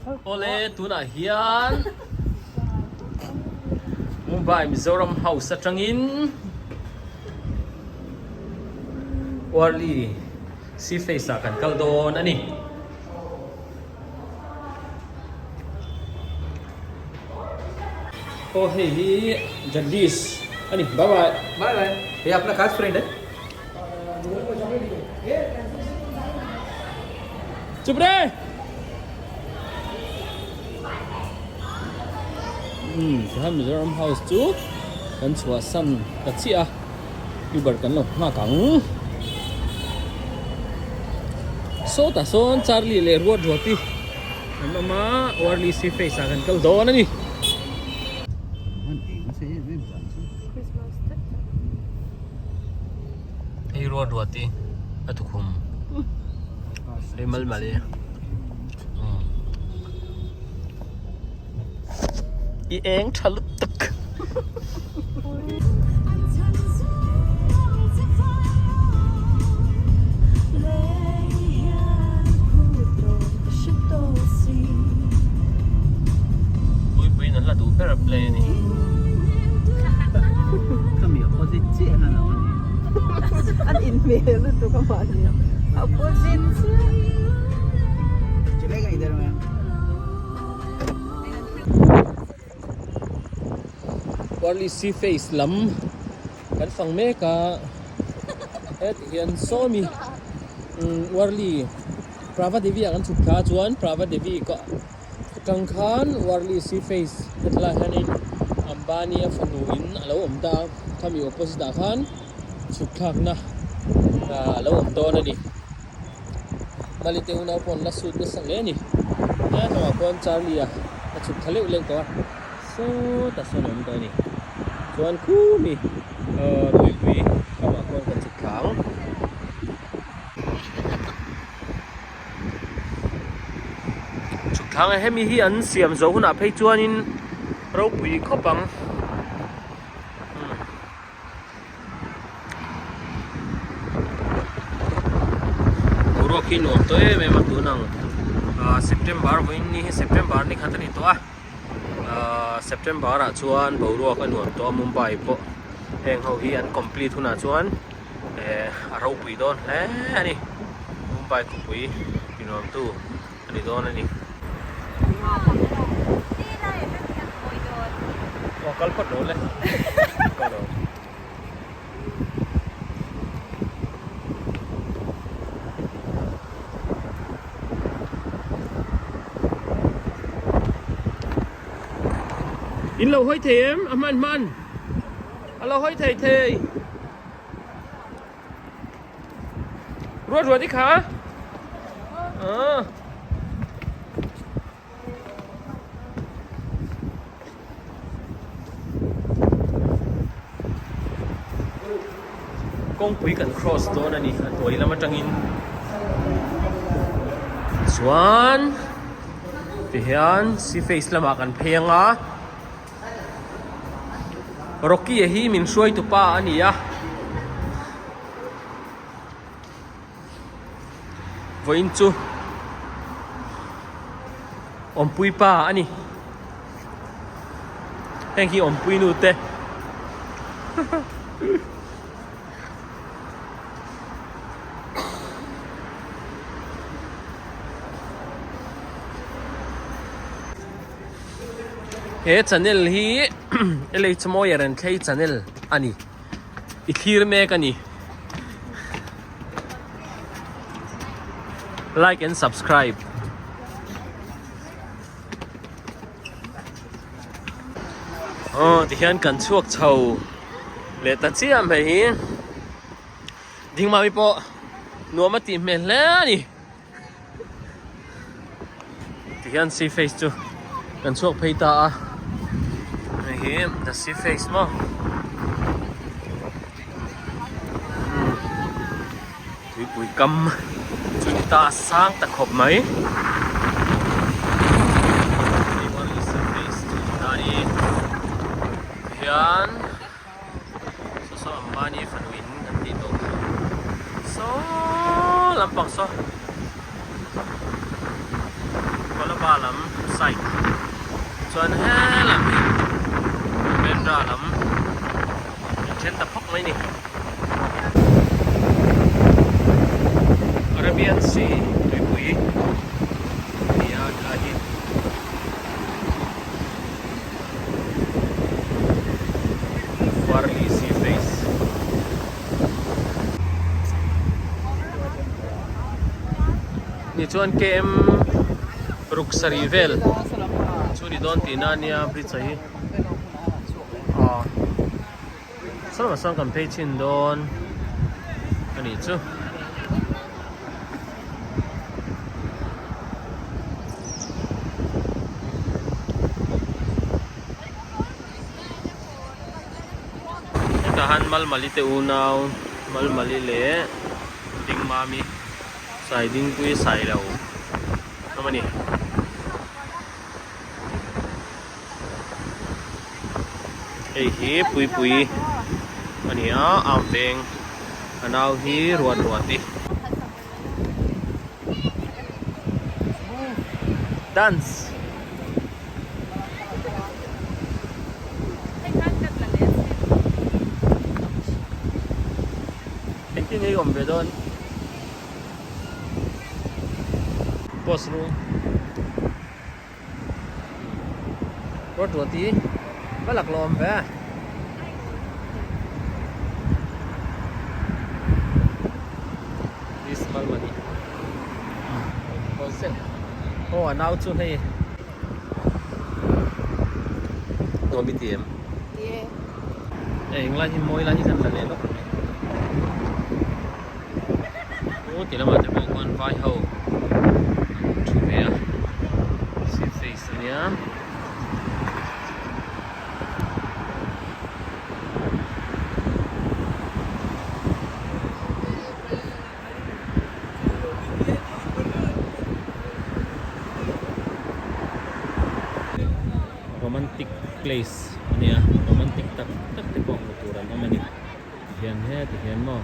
Awle tunah hian Mumbai Mizoram House atangin Worli Sea Face ah kan kal dawn a ni. Aw hei hi Jagdish a ni bye bye. Bye bye हे अपना खास friend है Chup re! Umm tihian Mizoram House chu kan chhuahsan ta chiah a Uber kan lo nghak ang. Sawtah sawn Charlie leh Ruat Ruati an awm a Worli Sea Face ah kan kal dawn a ni. Hei Ruat Ruati a tukhum hei mal mal e. I eng tha lutuk. Puipuiin an la duh ber a play a ni. Khami opposite chiah khan a awm a ni. An inhmel lutuk a mahni opposite chiah. Chileka idhar mein. Worli sea face lam kan fang mek a hetih hian sawmi Worli Prava Devi ah kan chhuk thla chuan Prava Devi ka atang khan Worli sea face hetlai hianin Ambani a fanu in a lo awm ta a khami opposite ah khan chhuk thlakna a lo awm dawn a ni. Mali te unau pawh an la sut nasa hle a ni. He hnungah khuan Charlie a a chhuk tha leuh leuh tawh a, sawtah sawn a awm tawh a ni. Chuan khumi ahh tuipui kamah khuan kan chhuk thla ang. Chhuk thla ang e, hemi hi an siam zawh hunah phei chuanin ropui khawp ang. Boruak hi nuam tawh em em a tun ang ah September vawiin ni hi September ni khat a ni tawh a ah September ah chuan boruak a nuam tawh a Mumbai pawh heng ho hi an complete hunah chuan eh a ropui dawn hle a ni Mumbai khawpui ti nuam tu a ni dawn a ni. Aw kal phawt lo le. Kal lo. In lo hawi thei em? A hman hman. A lo hawi thei thei. Ruat ruat i kha. Ah. Kawngpui kan cross dawn a ni a hnuai lam atangin chuan tihian sea face lamah kan phei ang a Rocky a hi min hruai tu pa a ni a. Vawiin chu awmpui pa a ni heng hi awmpui nu te he channel hi LH Mawia Renthlei channel a ni. I thlir mek a ni. Like and subscribe. Aw tihian kan chhuak chho leh ta chiah mai hi. Dingmami pawh nuam a tih hmel hle a ni. Tihian sea face chu kan chhuak phei ta a hei hi the sea face maw tuipui kam chu ni ta a sang ta khawp mai sea face chu ni ta a ni tihian. Saw saw Ambani fanu in an tih tawh kha saw lampang saw Kolaba lam. Side chuan helam hi Bandra lam in then ta phawk mai ni. Arabian Sea tuipui a ni a helai hi. Worli Sea Face. Ni chuan KM ruk sarih vel chu ni dawn tihna a nia bridge a hi aw saw sawn kan phei chhin dawn a nih chu. Hetah han Malmali te unau Malmali leh Dingmami Sai Dingpui Sai lo awm a ni. Hei hi Puipui a ni a, am veng a nau hi Ruat Ruati. Dance. Engtin nge i awm ve dawn? Post ru. Ruat ruati va lak lawm ve. This Malmani. Aw a nau chu hei. Nuam i ti em? Hei englai hi mawi lai hi kan la leh lawk ang e. Aw ti lamah te pawh khuan vai ho an thu ve a sea face a nia. Romantic place a nia romantic tak tak te pawh hmuh tur an awm a ni tihian heti hian maw.